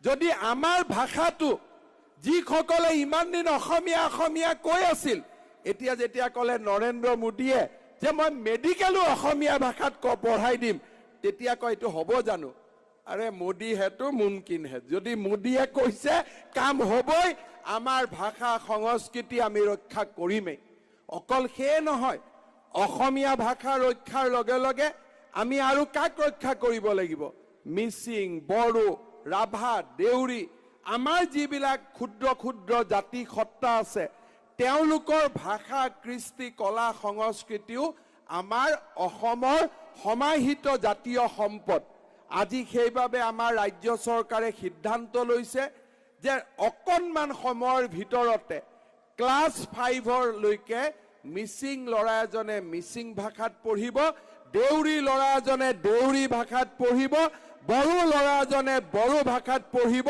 যদি আমাৰ ভাষাটো যিসকলে ইমান দিন অসমীয়া অসমীয়া কৈ আছিল, এতিয়া যেতিয়া ক'লে নৰেন্দ্ৰ মোদীয়ে যে মই মেডিকেলো অসমীয়া ভাষাত পঢ়াই দিম, তেতিয়া কয় এইটো হ'ব জানো? আৰে মোদী হেতো মুমকিন হে। যদি মোদীয়ে কৈছে কাম হ'বই। আমাৰ ভাষা সংস্কৃতি আমি ৰক্ষা কৰিমেই। অকল সেয়ে নহয়, অসমীয়া ভাষা ৰক্ষাৰ লগে লগে আমি আৰু কাক ৰক্ষা কৰিব লাগিব? মিচিং, বড়ো, ৰাভা, দেউৰী, আমাৰ যিবিলাক ক্ষুদ্ৰ ক্ষুদ্ৰ জাতি সত্তা আছে, তেওঁলোকৰ ভাষা, কৃষ্টি, কলা, সংস্কৃতিও আমাৰ অসমৰ সমাহিত জাতীয় সম্পদ। আজি সেইবাবে আমাৰ ৰাজ্য চৰকাৰে সিদ্ধান্ত লৈছে যে অকণমান সময়ৰ ভিতৰতে ক্লাছ ফাইভৰলৈকে মিচিং ল'ৰা এজনে মিচিং ভাষাত পঢ়িব, দেউৰী ল'ৰা এজনে দেউৰী ভাষাত পঢ়িব, বড়ো ল'ৰা এজনে বড়ো ভাষাত পঢ়িব,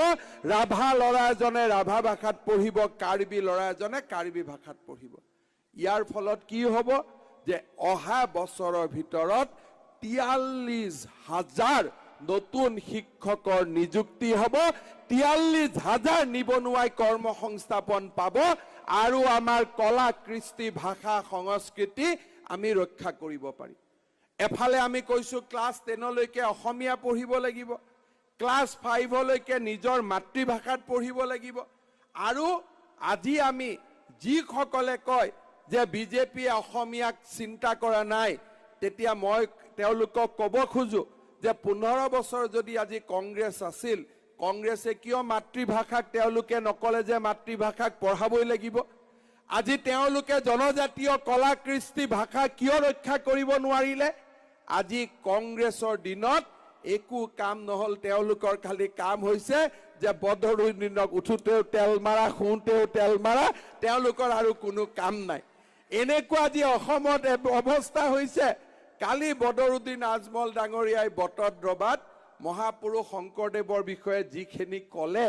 ৰাভা ল'ৰা এজনে ৰাভা ভাষাত পঢ়িব, কাৰ্বি ল'ৰা এজনে কাৰ্বি ভাষাত পঢ়িব। ইয়াৰ ফলত কি হ'ব যে অহা বছৰৰ ভিতৰত 43,000 নতুন শিক্ষকৰ নিযুক্তি হ'ব, 43,000 নিবনুৱাই কৰ্মসংস্থাপন পাব আৰু আমাৰ কলা, কৃষ্টি, ভাষা, সংস্কৃতি আমি ৰক্ষা কৰিব পাৰিম। এফালে আমি কৈছোঁ ক্লাছ টেনলৈকে অসমীয়া পঢ়িব লাগিব, ক্লাছ ফাইভলৈকে নিজৰ মাতৃভাষাত পঢ়িব লাগিব। আৰু আজি আমি যিসকলে কয় যে বিজেপিয়ে অসমীয়াক চিন্তা কৰা নাই, তেতিয়া মই তেওঁলোকক ক'ব খোজো যে 15 বছৰ যদি আজি কংগ্ৰেছ আছিল, কংগ্ৰেছে কিয় মাতৃভাষাক তেওঁলোকে নকলে যে মাতৃভাষাক পঢ়াবই লাগিব? আজি তেওঁলোকে জনজাতীয় কলা, কৃষ্টি, ভাষা কিয় ৰক্ষা কৰিব নোৱাৰিলে? আজি কংগ্ৰেছৰ দিনত একো কাম নহ'ল, তেওঁলোকৰ খালি কাম হৈছে যে বদৰুদ্দিনক উঠোতেও তেল মাৰা, শুওঁতেও তেল মাৰা, তেওঁলোকৰ আৰু কোনো কাম নাই। এনেকুৱা আজি অসমত অৱস্থা হৈছে। কালি বদৰুদ্দিন আজমল ডাঙৰীয়াই বটদ্ৰৱাত মহাপুৰুষ শংকৰদেৱৰ বিষয়ে যিখিনি ক'লে,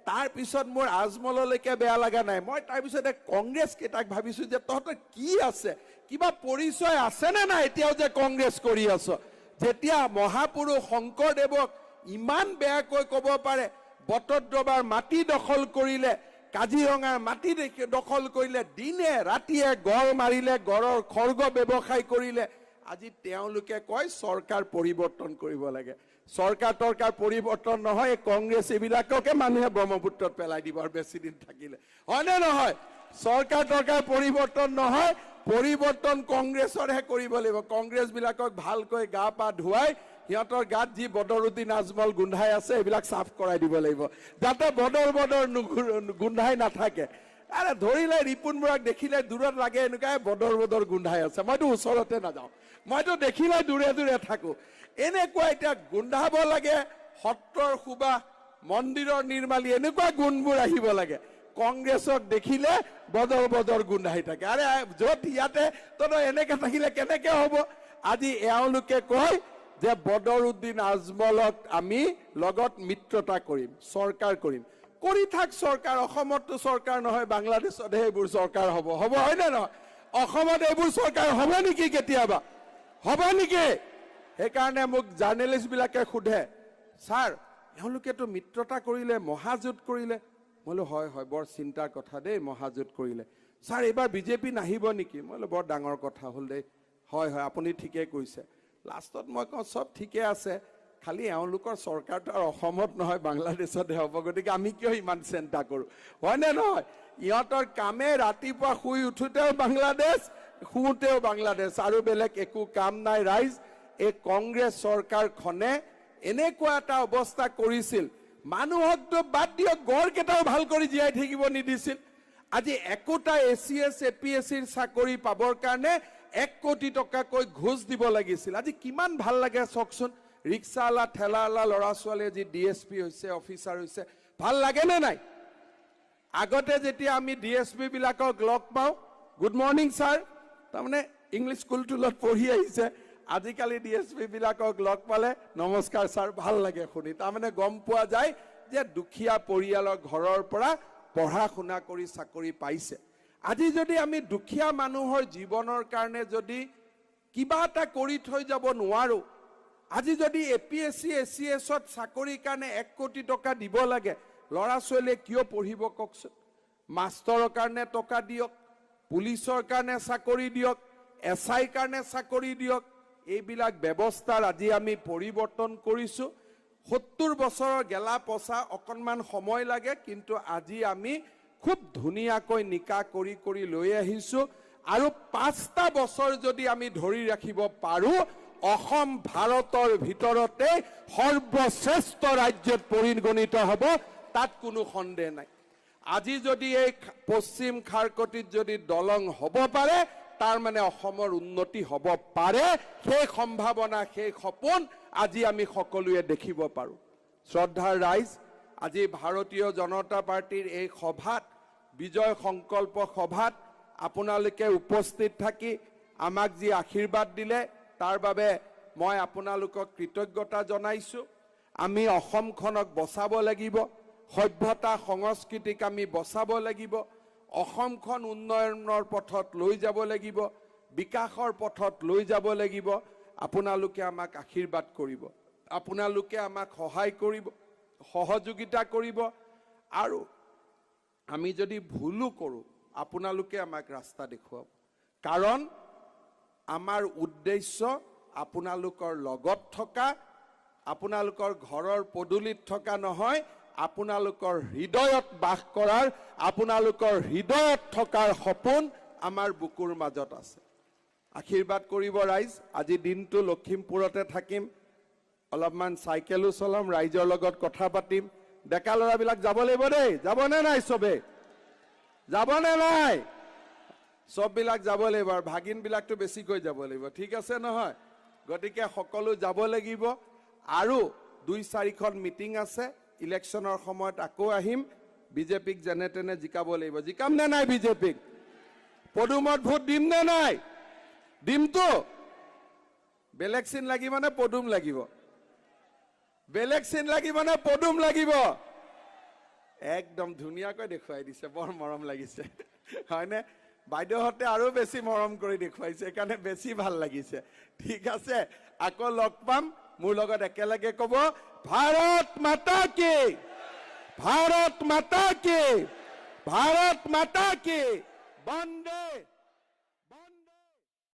তাৰপিছত মোৰ আজমললৈকে বেয়া লগা নাই। মই তাৰপিছতে কংগ্ৰেছ কেইটাক ভাবিছো যে তহঁতৰ কি আছে, কিবা পৰিচয় আছেনে নাই এতিয়াও যে কংগ্ৰেছ কৰি আছ? যেতিয়া মহাপুৰুষ শংকৰদেৱক ইমান বেয়াকৈ ক'ব পাৰে, বটদ্ৰৱাৰ মাটি দখল কৰিলে, কাজিৰঙাৰ মাটি দখল কৰিলে, দিনে ৰাতিয়ে গড় মাৰিলে, গড়ৰ খৰ্গ ব্যৱসায় কৰিলে, আজি তেওঁলোকে কয় চৰকাৰ পৰিৱৰ্তন কৰিব লাগে। চৰকাৰ তৰকাৰ পৰিৱৰ্তন নহয়, এই কংগ্ৰেছ এইবিলাককে মানুহে ব্ৰহ্মপুত্ৰত পেলাই দিব আৰু বেছি দিন থাকিলে, হয়নে নহয়? চৰকাৰ তৰকাৰ পৰিৱৰ্তন নহয়, পৰিৱৰ্তন কংগ্ৰেছৰহে কৰিব লাগিব। কংগ্ৰেছবিলাকক ভালকৈ গা পা ধুৱাই সিহঁতৰ গাত যি বদৰুদ্দিন আজমল গোন্ধাই আছে এইবিলাক চাফ কৰাই দিব লাগিব, যাতে বদৰ বদৰ গোন্ধাই নাথাকে। আৰে ধৰিলে ৰিপুণ বৰাক দেখিলে দূৰত লাগে এনেকুৱাই বদৰ বদৰ গোন্ধাই আছে, মইতো ওচৰতে নাযাওঁ, মইতো দেখিলে দূৰে দূৰে থাকোঁ। এনেকুৱা এতিয়া গোন্ধাব লাগে, সত্ৰৰ সুবাস, মন্দিৰৰ নিৰ্মালী, এনেকুৱা গুণবোৰ আহিব লাগে। কংগ্ৰেছক দেখিলে বদৰ বদৰ গোন্ধাই থাকে। আৰে য'ত ইয়াতে তহঁতৰ এনেকে থাকিলে কেনেকে হ'ব? আজি এওঁলোকে কয় যে বদৰুদ্দিন আজমলক আমি লগত মিত্ৰতা কৰিম, চৰকাৰ কৰিম। কৰি থাক চৰকাৰ, অসমততো চৰকাৰ নহয়, বাংলাদেশতহে এইবোৰ চৰকাৰ হ'ব। হ'ব হয়নে নহয়? অসমত এইবোৰ চৰকাৰ হ'ব নেকি কেতিয়াবা? হ'ব নেকি? সেইকাৰণে মোক জাৰ্নেলিষ্টবিলাকে সোধে, ছাৰ এওঁলোকেতো মিত্ৰতা কৰিলে, মহাজোঁট কৰিলে। মই বোলো হয় হয়, বৰ চিন্তাৰ কথা দেই, মহাজোঁট কৰিলে। ছাৰ এইবাৰ বিজেপি নাহিব নেকি? মই বোলো বৰ ডাঙৰ কথা হ'ল দেই, হয় হয় আপুনি ঠিকেই কৈছে। লাষ্টত মই কওঁ চব ঠিকে আছে, খালি এওঁলোকৰ চৰকাৰটো আৰু অসমত নহয় বাংলাদেশতহে হ'ব, গতিকে আমি কিয় ইমান চিন্তা কৰোঁ, হয়নে নহয়? ইহঁতৰ কামে ৰাতিপুৱা শুই উঠোঁতেও বাংলাদেশ, শুওঁতেও বাংলাদেশ, আৰু বেলেগ একো কাম নাই। ৰাইজ, এই কংগ্ৰেছ চৰকাৰখনে এনেকুৱা এটা অৱস্থা কৰিছিল, মানুহকতো বাদ দিয়ক, গড়কেইটাও ভাল কৰি জীয়াই থাকিব নিদিছিল। আজি একোটা A C S, A P S চিৰ চাকৰি পাবৰ কাৰণে 1 কোটি টকাকৈ ঘোচ দিব লাগিছিল। আজি কিমান ভাল লাগে চাওকচোন, ৰিক্সাৱালা, ঠেলাৱালা ল'ৰা ছোৱালীয়ে যি ডি এছ পি হৈছে, অফিচাৰ হৈছে, ভাল লাগেনে নাই? আগতে যেতিয়া আমি ডি এছ পি বিলাকক লগ পাওঁ, গুড মৰ্ণিং ছাৰ, তাৰমানে ইংলিছ স্কুল টুলত পঢ়ি আহিছে। আজিকালি ডি এছ পি বিলাকক লগ পালে নমস্কাৰ ছাৰ, ভাল লাগে শুনি। তাৰমানে গম পোৱা যায় যে দুখীয়া পৰিয়ালৰ ঘৰৰ পৰা পঢ়া শুনা কৰি চাকৰি পাইছে। আজি যদি আমি দুখীয়া মানুহৰ জীৱনৰ কাৰণে যদি কিবা এটা কৰি থৈ যাব নোৱাৰো, আজি যদি A P S C, A C এছত চাকৰিৰ কাৰণে 1 কোটি টকা দিব লাগে, ল'ৰা ছোৱালীয়ে কিয় পঢ়িব কওকচোন? মাষ্টৰৰ কাৰণে টকা দিয়ক, পুলিচৰ কাৰণে চাকৰি দিয়ক, এছ আইৰ কাৰণে চাকৰি দিয়ক। এইবিলাক ব্যৱস্থাৰ আজি আমি পৰিৱৰ্তন কৰিছোঁ। 70 বছৰৰ গেলা পচা অকণমান সময় লাগে, কিন্তু আজি আমি খুব ধুনীয়াকৈ নিকা কৰি কৰি লৈ আহিছোঁ। আৰু 5টা বছৰ যদি আমি ধৰি ৰাখিব পাৰোঁ, অসম ভাৰতৰ ভিতৰতে সৰ্বশ্ৰেষ্ঠ ৰাজ্যত পৰিগণিত হ'ব, তাত কোনো সন্দেহ নাই। আজি যদি এই পশ্চিম খাৰকটিত যদি দলং হ'ব পাৰে, তাৰ মানে অসমৰ উন্নতি হ'ব পাৰে। সেই সম্ভাৱনা, সেই সপোন আজি আমি সকলোৱে দেখিব পাৰোঁ। শ্ৰদ্ধাৰ ৰাইজ, আজি ভাৰতীয় জনতা পাৰ্টীৰ এই সভাত, বিজয় সংকল্প সভাত আপোনালোকে উপস্থিত থাকি আমাক যি আশীৰ্বাদ দিলে, তাৰ বাবে মই আপোনালোকক কৃতজ্ঞতা জনাইছোঁ। আমি অসমখনক বচাব লাগিব, সভ্যতা সংস্কৃতিক আমি বচাব লাগিব, অসমখন উন্নয়নৰ পথত লৈ যাব লাগিব, বিকাশৰ পথত লৈ যাব লাগিব। আপোনালোকে আমাক আশীৰ্বাদ কৰিব, আপোনালোকে আমাক সহায় কৰিব, সহযোগিতা কৰিব। আৰু আমি যদি ভুলো কৰোঁ, আপোনালোকে আমাক ৰাস্তা দেখুৱাব। কাৰণ আমাৰ উদ্দেশ্য আপোনালোকৰ লগত থকা, আপোনালোকৰ ঘৰৰ পদূলিত থকা নহয়, আপোনালোকৰ হৃদয়ত বাস কৰাৰ, আপোনালোকৰ হৃদয়ত থকাৰ সপোন আমাৰ বুকুৰ মাজত আছে। আশীৰ্বাদ কৰিব ৰাইজ। আজি দিনটো লখিমপুৰতে থাকিম, অলপমান চাইকেলো চলাম, ৰাইজৰ লগত কথা পাতিম। ডেকা ল'ৰাবিলাক যাব লাগিব দেই, যাবনে নাই? চবে যাবনে নাই? চববিলাক যাব লাগিব, আৰু ভাগিনবিলাকতো বেছিকৈ যাব লাগিব, ঠিক আছে নহয়? গতিকে সকলো যাব লাগিব। আৰু 2-4খন মিটিং আছে, ইলেকশ্যনৰ সময়ত আকৌ আহিম। বিজেপিক যেনে তেনে জিকাব লাগিব। জিকাম নে নাই বিজেপিক? পদুমত ভোট দিম নে নাই? দিমতো। বেলেগ চিন লাগিব নে পদুম লাগিব? বেলেগ চিন লাগিব নে পদুম লাগিব? একদম ধুনীয়াকৈ দেখুৱাই দিছে, বৰ মৰম লাগিছে, হয়নে? বাইদেউহঁতে আৰু বেছি মৰম কৰি দেখুৱাইছে, সেইকাৰণে বেছি ভাল লাগিছে। ঠিক আছে, আকৌ লগ পাম। মোৰ লগত একেলগে ক'ব, ভাৰত মাতা কি, ভাৰত মাতা কি, ভাৰত মাতা কি, বন্দে